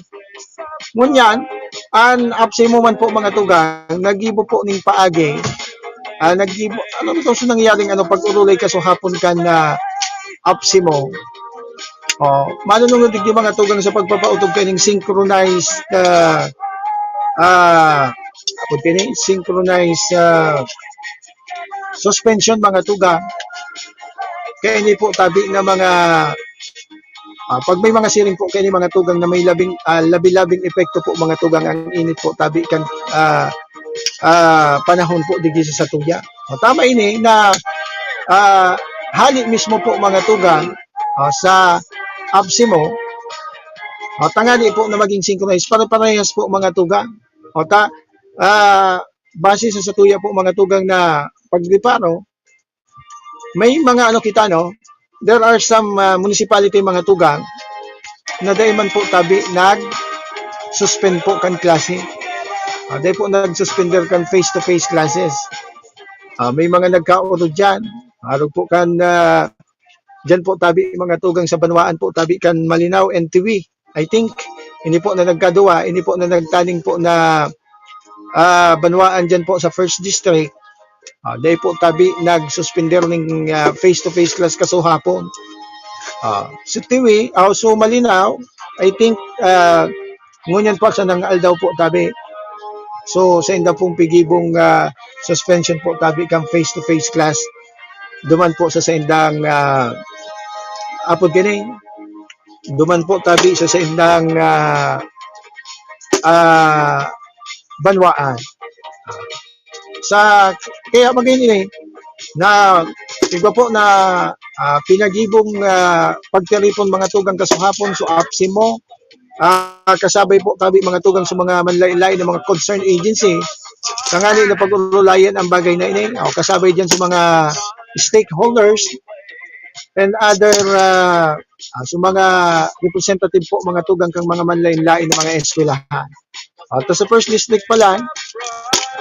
Ngunyan, an AFSEMO man po mga tugang, naggibo po ning paagi. Ah, naggibo, ano to sa nangyaring ano, pag-urulay kasuhapon kan, ah, AFSEMO. Oh, manunungod digdi mga tugang sa pagpapaotob kaining synchronized, ah, ah, apod kaini, synchronized, ah, suspension mga tugang. Kaini po tabi na mga, ah, pag may mga siring po kaini mga tugang na may labing, ah, labi-labing epekto po mga tugang ang init po tabi kan, ah, ah, panahon po digdi sa satuya. O, tama ini na, ah, hali mismo po mga tugang, ah, sa AFSEMO, o, tangani po na maging synchronized, pare-parehas po mga tugang. O, ta, ah, base sa satuya po mga tugang na pagreparo, may mga ano kita, no? There are some, ah, municipality mga tugang na dai man po tabi nag-suspend po kan klase. Ah, dai po nag-suspender kan face-to-face classes. Ah, may mga nagkaorog diyan. Arog po kan, ah, diyan po tabi mga tugang sa banwaan po, tabi kan Malinao and Tiwi. I think, ini po na nagkaduwa, ini po na nagtaning po na, ah, banwaan diyan po sa first district. Ah, dai po tabi nagsuspender ning, ah, face-to-face class kasuhapon. Ah, so Tiwi, ah, so Malinao, I think, ah, ngunyan po sa nang aldaw po tabi. So, sa inda pong pigibong, ah, suspension po tabi kan face-to-face class. Duman po sa, sa indang, ah, apod gani, duman po tabi sa, sa indang, ah, ah, banwaan. Sa, kaya magin ini, na, igwa po na, ah, pinagibong, ah, pagtiripon mga tugang kasuhapon, so AFSEMO, ah, kasabay po tabi mga tugang sa mga manlain-lain na mga concerned agency, tangani na pag-urulayan ang bagay na ini, o kasabay diyan sa mga stakeholders and other, ah, ah, sa mga representative po mga tugang kang mga manlain-lain na mga eskwelahan. At sa first district pa lang,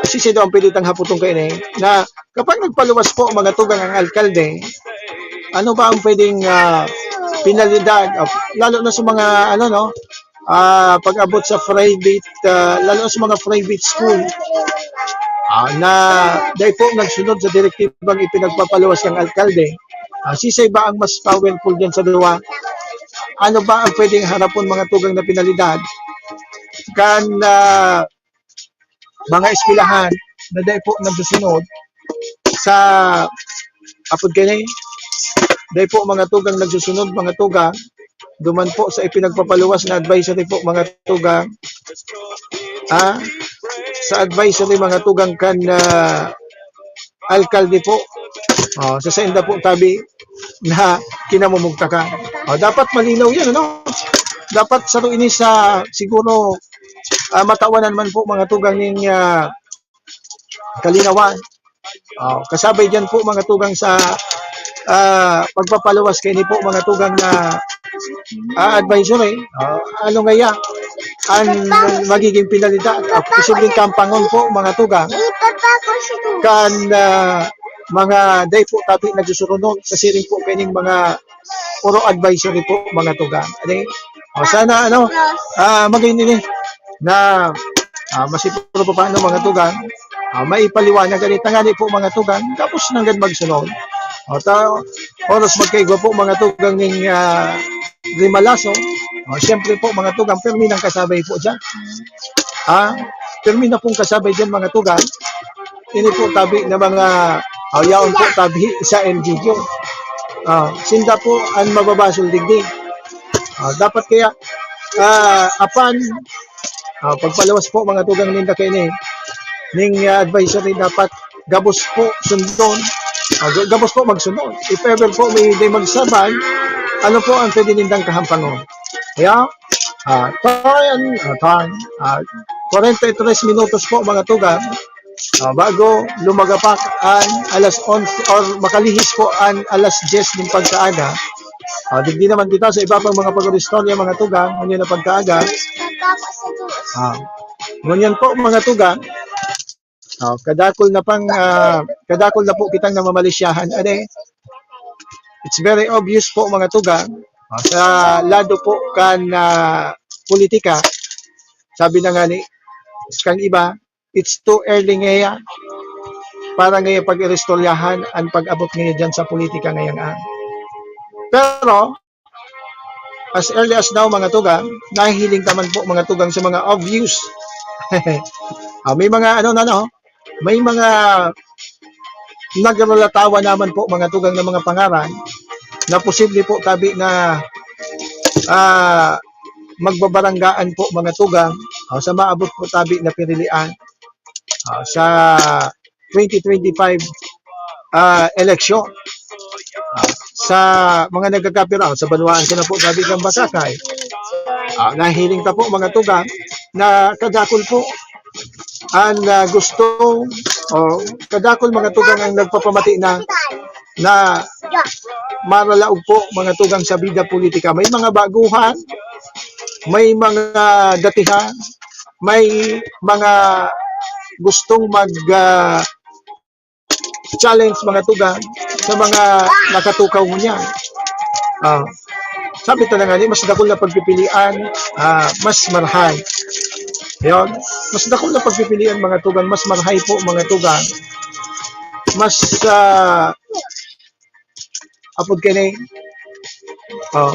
sisi daw ang pwede tang haputong kaini na kapag nagpaluwas po mga tugang ang alkalde, ano ba ang pwedeng, ah, penalidad? Ah, lalo na sa mga, ano, no, ah, pag-abot sa private, ah, lalo sa mga private school, ah, na dai po nagsunod sa direktibang ipinagpapaluwas ng alkalde, ah, sisay ba ang mas powerful diyan sa duwa? Ano ba ang pwedeng harapon, mga tugang, na penalidad kan, ah, mga eskwelahan na dai po nagsusunod sa, apod kini, dai po, mga tugang, nagsusunod, mga tugang, duman po sa ipinagpapaluwas na advisory po, mga tugang, ah, sa advisory, mga tugang, kan, ah, alkalde po. Oh, sa sainda po tabi na kinamumugtakan. Oh, dapat malinaw yan, ano? Dapat saro ini sa, siguro, ah, matawanan man po, mga tugang, ning, ah, kalinawan. Oh, kasabay diyan po, mga tugang, sa, ah, pagpapaluwas kaini po, mga tugang, na, ah, advisory. Oh, ano ngaya ang magiging penalidad? Ah, posibleng kampangon po, mga tugang, kan, ah, mga dai po tabi nagsusunod, kasiring po kaining mga puro advisory po, mga tugang. Ano eh? O, sana, ano, ah, maging ini na, ah, mas ipuro pa paano, mga tugang, ah, maipaliwanag ganit na gani po, mga tugang, tapos nanggad magsunod. O, ta, oras magkaigwa po, mga tugang, ning, ah, rimalaso. O, siyempre po, mga tugang, pirmi nang kasabay po dyan. Ah, pirmi na pong kasabay dyan, mga tugang. Ini po tabi na mga, ah, yaon po tabi sa L G U. Ah, sinda po ang mababasol digdi. Ah, dapat kaya, ah, apan, ah, pagpaluwas po, mga tugang, ninda kaini, ning, ah, advisory, dapat gabos po sundon. Ah, ga-, gabos po magsunod. If ever po may di magsabay, ano po ang pwede nindang kahampangon? Kaya, ah, time, ah, time, ah, kwarenta y tres minutos po, mga tugang, ah, bago lumagapak ang alas onse or makalihis po ang alas dyes nin pagkaaga. Ah, digdi naman kita sa iba pang mga pag-istorya, mga tugang, ngunyan na pagkaaga. Ah, ngunyan po, mga tugang, ah, kadakul na pang, ah, kadakul na po kitang namamalisyahan. Ade, it's very obvious po, mga tugang, ah, sa lado po kan, ah, politika. Sabi na nga ni, kan iba, it's too early ngaya para ngaya pag-iristoryahan ang pag-abot ngaya dyan sa politika ngayang, ah. Pero, as early as now, mga tugang, nahihiling ka man po, mga tugang, sa mga obvious. Ah, may mga, ano na, no? May mga nagralatawa naman po, mga tugang, na mga pangaran na posible po tabi na, ah, magbabaranggaan po, mga tugang, ah, sa maabot po tabi na pirilian, ah, sa twenty twenty-five, ah, eleksyon. Ah, sa mga nagkakapira, sa banwaan ko na po, tabi kan Basakay. Ah, nahiling ta po, mga tugang, na kadakul po ang, ah, gusto, o kadakul, mga tugang, ang nagpapamati na, na maralaog po, mga tugang, sa bida politika. May mga baguhan, may mga datihan, may mga gustong mag, ah, challenge, mga tugang, sa mga nakatukaw ngunyan. Ah, sabi talaga ni, mas dakul na pagpipilian, ah, mas marhay. Yun. Mas dakul na pagpipilian, mga tugang, mas marhay po, mga tugang. Mas, ah, apod kini, oh,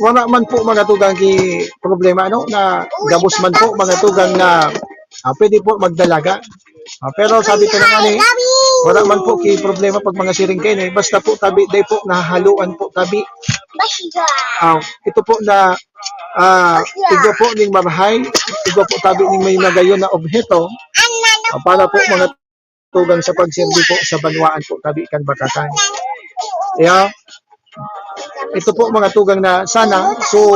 wala man po, mga tugang, ki problema, ano, na gabos man po, mga tugang, na, ah, pwede po magdalaga. Ah, pero sabi ko na nga ni, wala man po ki problema pag mga siring kayo, eh. Basta po tabi, day po, nahahaluan po tabi. Ah, ito po na, ah, igwa po ning marhay, igwa po tabi ning may magayon na obheto, ah, para po, mga tugang, sa pagserbi po sa banwaan po tabi kan Bakakan. Kaya, ito po, mga tugang, na sana, so,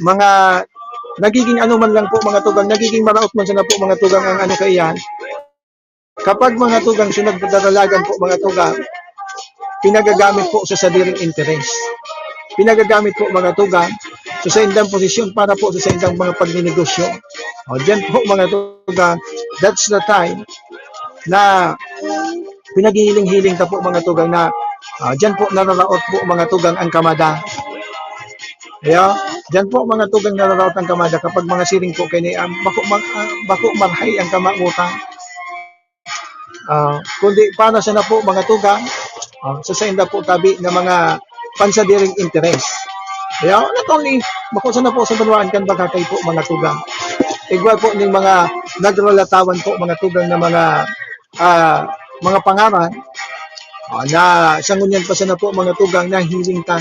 mga nagiging ano man lang po, mga tugang, nagiging maraot man sana po, mga tugang, ang ano kaiyan. Kapag, mga tugang, so nagdadalagan po, mga tugang, pinagagamit po sa sadiring interes. Pinagagamit po, mga tugang, so sa indang posisyon para po sa indang mga pagninegosyo. O, dyan po, mga tugang, that's the time na pinaghihiling-hiling ta po, mga tugang, na, ah, dyan po nararaot po, mga tugang, ang kamada. Ayan. Diyan po, mga tugang, nararaot ang kamada kapag mga siring po kaini, ah, bako mag-, ah, bako marhay ang kamawotan. Ah, kundi para sana po, mga tugang, ah, sa sainda po tabi na mga pansadiring interes. Kaya, not only, bako sana po sa banwaan kan Bagakay po, mga tugang. Igwa po ning mga nagralatawan po, mga tugang, na mga, ah, mga pangaran, ah, na sa ngunyan pa sana po, mga tugang, nahiling ta.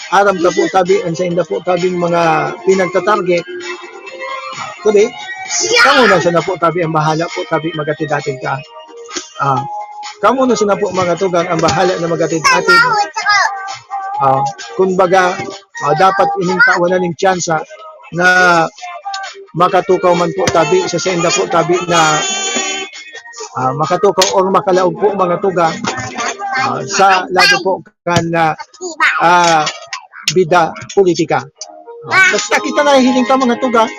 Aram ta po tabi, ang sainda po tabing mga pinagtatarget. Kundi, kamo na sana po tabi ang bahala po tabi, magati-dati ka. Ah, kamo na sana po, mga tugang, ang bahala na magati-dati. Ah, kumbaga, ah, dapat ining tawan na ning tsansa na makatukaw man po tabi sa sainda po tabi na, ah, makatukaw or makalaog po, mga tugang, ah, sa lado po kan, ah, ah, bida politika. Ah, basta kita nahihiling ta, mga tugang,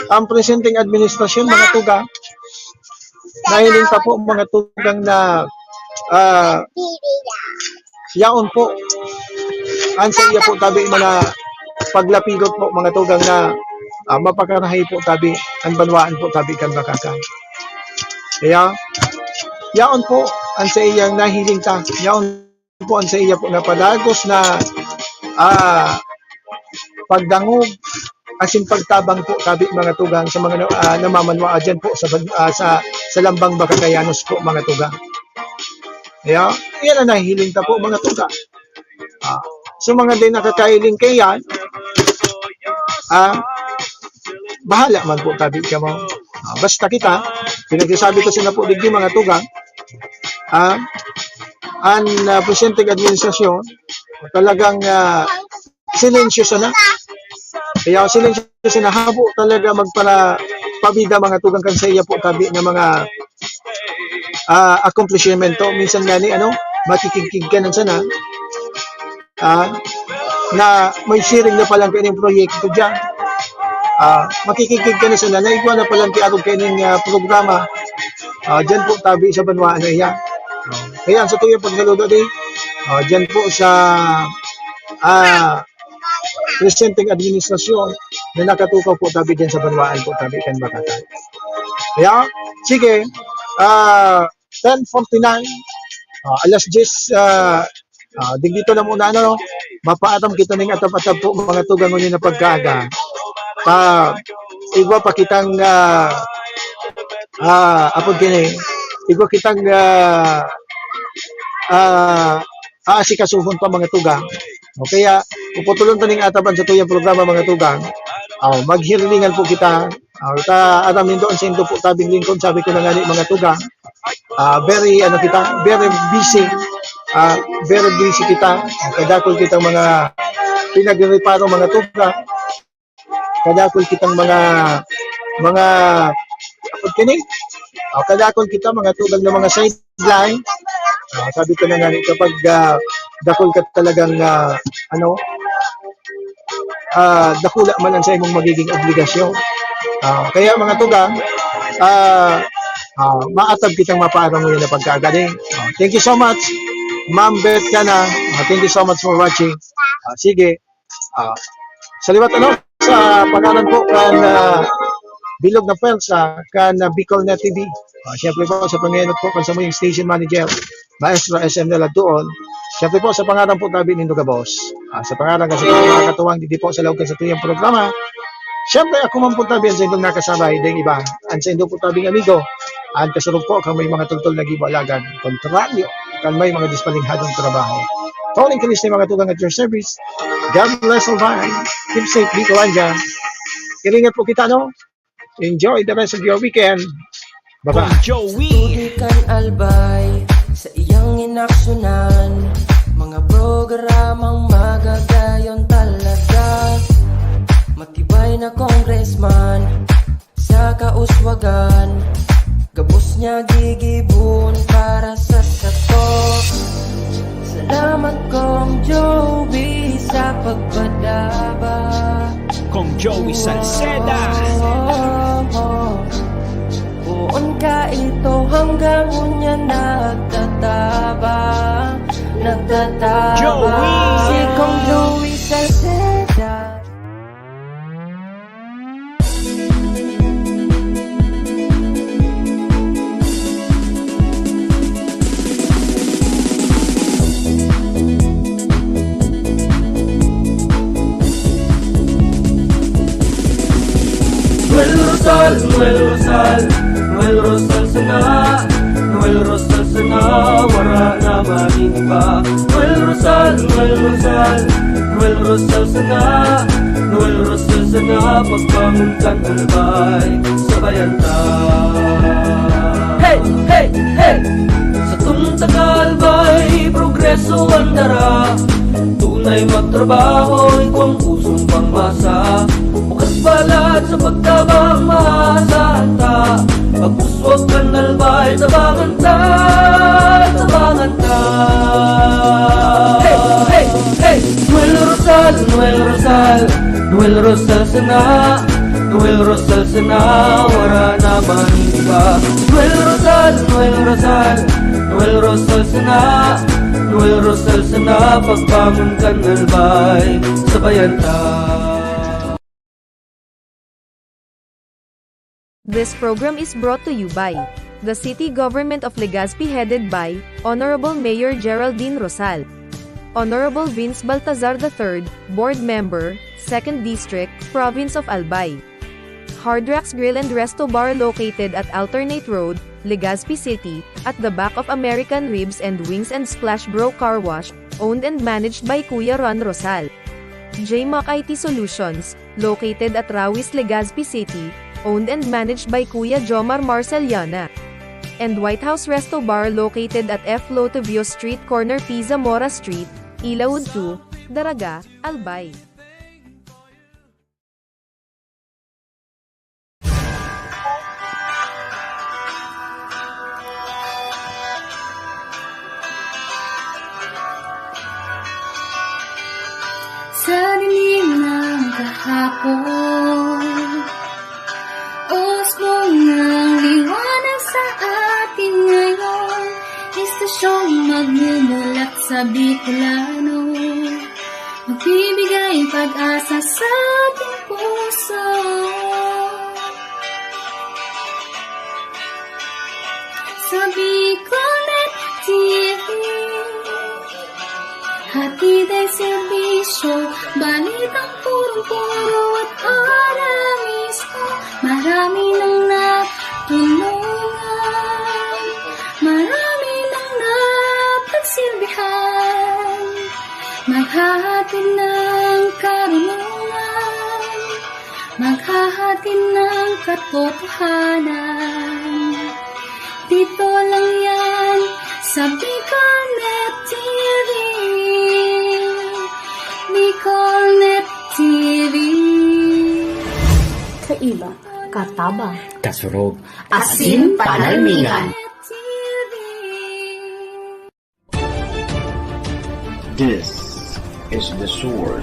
ang presenteng administrasyon, mga tugang, nahihiling ta po, mga tugang, na, ah, yaon po ang saiya po tabi mga paglapidot po, mga tugang, na, ah, mapakarahay po tabi ang banwaan po tabi kan Bagakay. Kaya, yaon po ang saiyang nahiling ta. Yaon po ang saiya po na padagos na, ah, pagdangog asin pagtabang po tabi, mga tugang, sa mga na-, ah, namamanwaa diyan po sa ban-, ah, sa, sa lambang Bagakayanos po, mga tugang. Kaya, yan ang nahihiling ta po, mga tugang. Ah, so, mga di nakakahiling kaiyan, ah, bahala man po tabi kamo. Ah, basta kita, pinagsasabi ko sana po digdi, mga tugang, ah, ang, ah, presenteng administrasyon, talagang, ah, silensyo sana. Kaya silensyo sana, habo talaga magpara-, pabida, mga tugang, kan saiya po tabi na mga, ah, accomplishment to. Minsan nga ni, ano, makikigkig ka na sana, ah, na may siring na palang kaining proyekto diyan. Ah, makikigkig ka na sana, na igwa na palang kiarog kaining, ah, programa. Ah, diyan po tabi sa banwaan na iyan. Ah, kaya sa tuyang pagsaludo di, ah, diyan po sa, ah, presenteng administrasyon na nakatukaw po tabi diyan sa banwaan po tabi kan Bagakay. Kaya, sige, ah, ten forty-nine, ah, alas diyes, ah, ah, digdi ta na muna, ano, mapaaram kita ning atab-atab po, mga tugang, ngunyan na pagkaaga. Pa, igwa pa kitang, ah, ah, apod kini, igwa kitang, ah, ah, aasikasuhon pa, mga tugang. O kaya, puputulon ta ning atab-atab sa tuyang programa, mga tugang. Ah, maghirilingan po kita. Ah, ta, aram nindo, ang saindo po tabing lingkod, sabi ko na nga ni, mga tugang. Ah, very, ano kita, very busy. Ah, very busy kita. Ah, kadakol kitang mga pinagrereparo, mga tugang. Kadakol kitang mga, mga, ano kini? Ah, kadakol kita, mga tugang, na mga sideline. Ah, sabi ko na nga ni, kapag, ah, dakol ka talagang, ah, ano, ah, dakula man ang sa imong magiging obligasyon. Ah, kaya, mga tugang, ah, ah, maatab kitang mapaaram ngunyan na pagkaaga di. Ah, thank you so much, Ma'am Beth Cana. Ah, thank you so much for watching. Ah, sige. Ah, sa liwat, ano, sa pangaran po kan, ah, Bilog na Pwersa, kan, ah, Bicol Net T V. Ah, siyempre po, sa pangenot po kan samuyang station manager, Maestro S M Nela Duon. Siyempre po, sa pangaran po tabi nindo gabos. Ah, sa pangaran kan sa mga katuwang digdi po sa laog kan sa tuyang programa. Siyempre, ako man po tabi ang saindong nakasabay, ding iba. Ang saindo po tabing amigo, ang kasurog po kan may mga tultol na gibo alagad, kontraryo, kan may mga dispalinghadong trabaho. Pauling kinis ni mga tugang at your service. God bless all time. Keep safe, Bicolandia. Iringat po kita, no? Enjoy the rest of your weekend. Bye-bye. Joey. Sa tubig kan Albay, sa iyang inaksyonan, mga programang magagayon talaga. Matibay na congressman, sa kauswagan, gabos niya gigibon para sa sato. Salamat, Kong Joey, sa pagpadaba. Kong Joey Salceda. Oh, oh, oh. Poon ka ito hanggang unya nagtataba, nagtataba. Joey. Si Kong Joey Salceda. Noel Rosal, Noel Rosal, Noel Rosal sana, Noel Rosal sana, wara na man iba. Noel Rosal, Noel Rosal, Noel Rosal sana, Noel Rosal sana, pagbangon kan Albay, sabayan ta. Hey, hey, hey! Satong taga Albay, progreso an dara. Tunay magtrabaho, igwang pusong pangmasa. Bukas balat sa pagtabang, maasahan ta. Pag-uswag kan Albay, tabangan ta, tabangan ta. Hey, hey, hey! Noel Rosal, Noel Rosal, Noel Rosal sana, Noel Rosal sana, wara na man iba. Noel Rosal, Noel Rosal, Noel Rosal sana, Noel Rosal sana, pagbangon kan Albay, sabayan ta. This program is brought to you by the City Government of Legazpi, headed by Honorable Mayor Geraldine Rosal, Honorable Vince Baltazar the third, Board Member, Second District, Province of Albay. Hard Rocks Grill and Resto Bar, located at Alternate Road, Legazpi City, at the back of American Ribs and Wings and Splash Bro Car Wash, owned and managed by Kuya Ron Rosal. J Mac I T Solutions, located at Rawis, Legazpi City, owned and managed by Kuya Jomar Marceliana. And White House Resto Bar, located at F Lotovio Street, corner P Zamora Street, Ilaud two, Daraga, Albay. Sa dilim ng kahapon, usbong ng liwanag sa atin ngayon, estasyong magmumulat sa Bicolano. Magbibigay pag-asa sa ating puso. Sa Bicolnet T V, hatid ay serbisyo, balitang purong-puro at para mismo. Marami nang natulungan, marami nang napagsilbihan. Maghahatid ng karunungan, maghahatid ng katotohanan. Dito lang yan sa Bicolnet T V. Bicolnet T V. Kaiba, katabang, kasurog, asin panalmingan. This is the source.